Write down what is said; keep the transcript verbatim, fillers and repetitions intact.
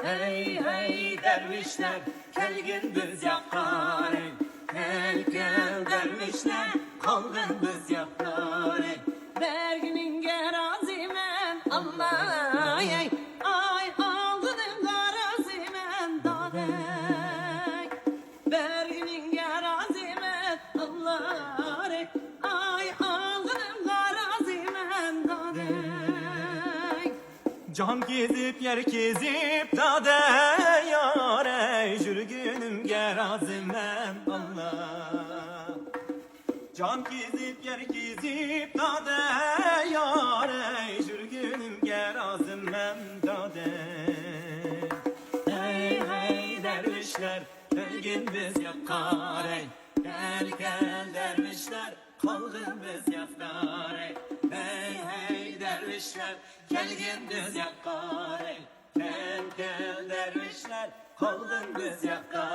ھەي، ھەي، دەرۋىشلەر، كەلگىن بىز ياققا، ھەي. كەل، كەل، دەرۋىشلەر، قالغىن بىز ياققا، ھەي. بەرگىنىڭگە رازىمەن، ئاللاي، ئاي، ئالغىنىڭغا رازىمەن، دادەي. بەرگىنىڭگە رازىمەن، ئاللاي، ئاي، ئالغىنىڭغا رازىمەن، دادەي. جان كېزىپ، يەر كېزىپ، دادەي، يارەي، يۈرگىنىمگە رازىمەن، ئاللا. جان كېزىپ، يەر كېزىپ، دادەي، يارەي، يۈرگىنىمگە رازىمەن، دادەي. ھەي، ھەي، دەرۋىشلەر، كەلگىن بىز ياققا، ھەي. كەل، كەل، دەرۋىشلەر، قالغىن بىز ياققا، ھەي. ھەي، ھەي، دەرۋىشلەر، كەلگىن بىز ياققا، ھەي. كەل، كەل، دەرۋىشلەر، قالغىن بىز ياققا،